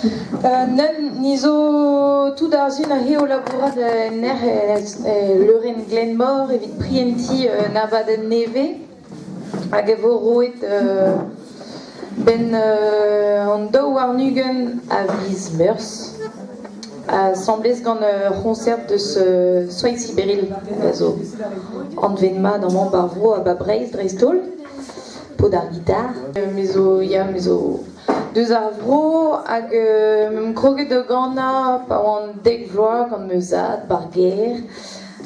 Nann, ni zo tout ar sun aze o labourat en nec'h e leurenn Glenmor evit prientiñ un abadenn nevez hag e vo roet 'benn an 22 a viz Meurzh asambles gant ur c'hoñsert deus Soaig Siberil a zo anvet mat amañ 'ba 'r vro ha 'ba Breizh dreist-holl, paotr ar gitar. Me zo ya me zo Deus ar vro hag 'm kroget da ganañ pa oan 10 vloaz gant ma zad 'ba'r gêr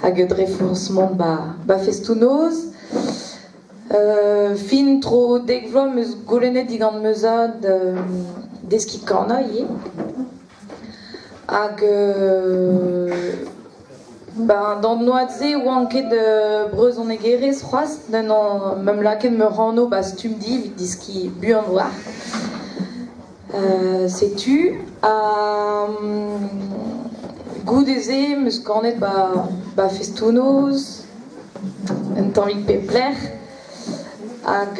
hag dre forzh mont 'ba festoù-noz. Fin tro 10 vloaz 'm eus goulennet digant ma zad deskiñ kanañ ivez. Hag ben d'an oad-se 'oan ket brezhonegerez c'hoazh 'm lakaet ma anv 'ba Stumdi evit deskiñ buan 'oar. Setu ha goude-se 'm eus kanet 'ba festoù-noz un tammig pep lec'h. Hag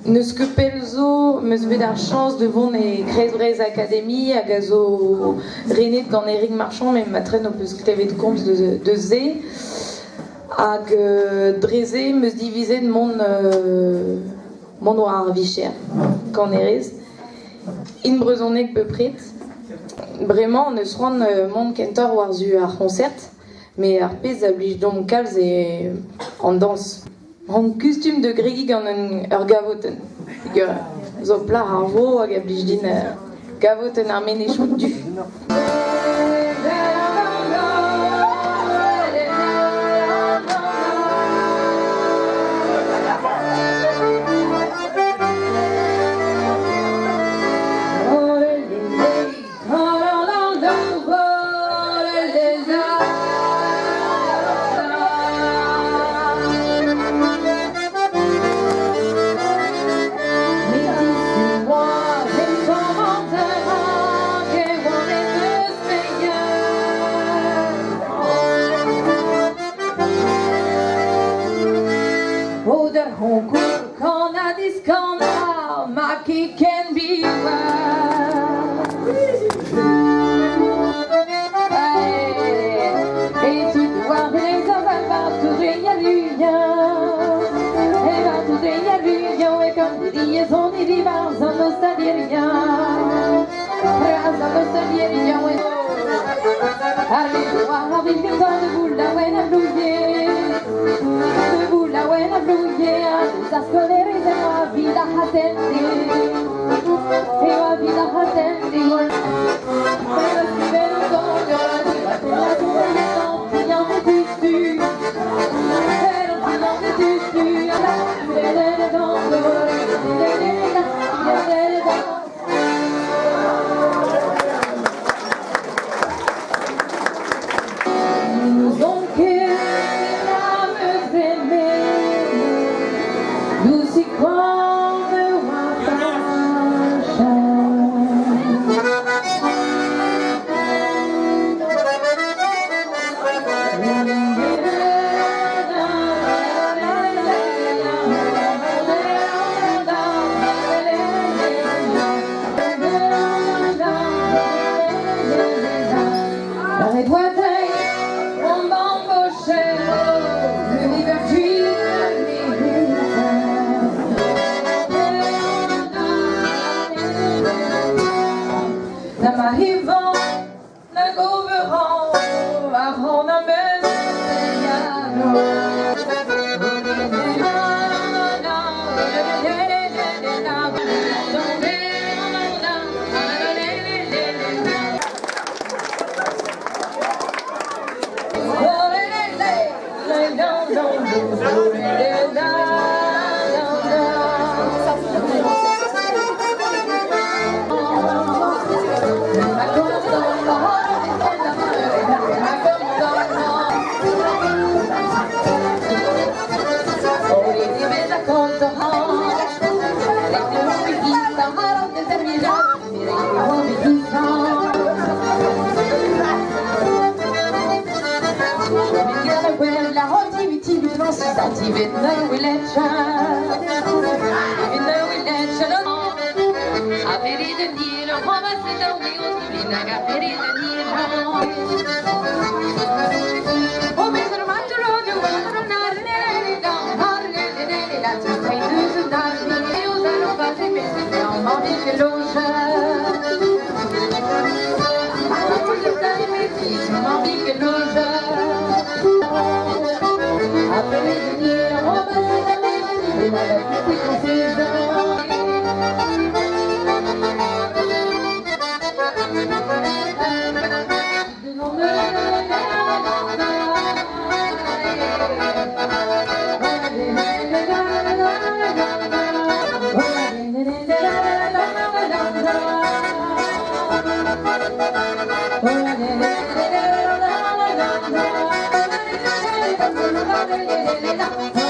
n'eus ket pell zo 'm eus bet ar chañs da vont e Kreiz Breizh Akademi hag a zo renet gant Erik Marchand met matren ho peus klevet komz deus se. Hag dre se 'm eus divizet mont mont war ar vicher kanerez. Int brezhoneg bepred. Bremañ hon eus c'hoant mont kentoc'h war-zu ar c'hoñsert. Met ar pezh a blij deomp kalz eo an dañs. Hon kustum da gregiñ gant ur gavotenn. Peogwir zo plac'h ar vro hag a blij din gavotenn ar menezioù du. Oh,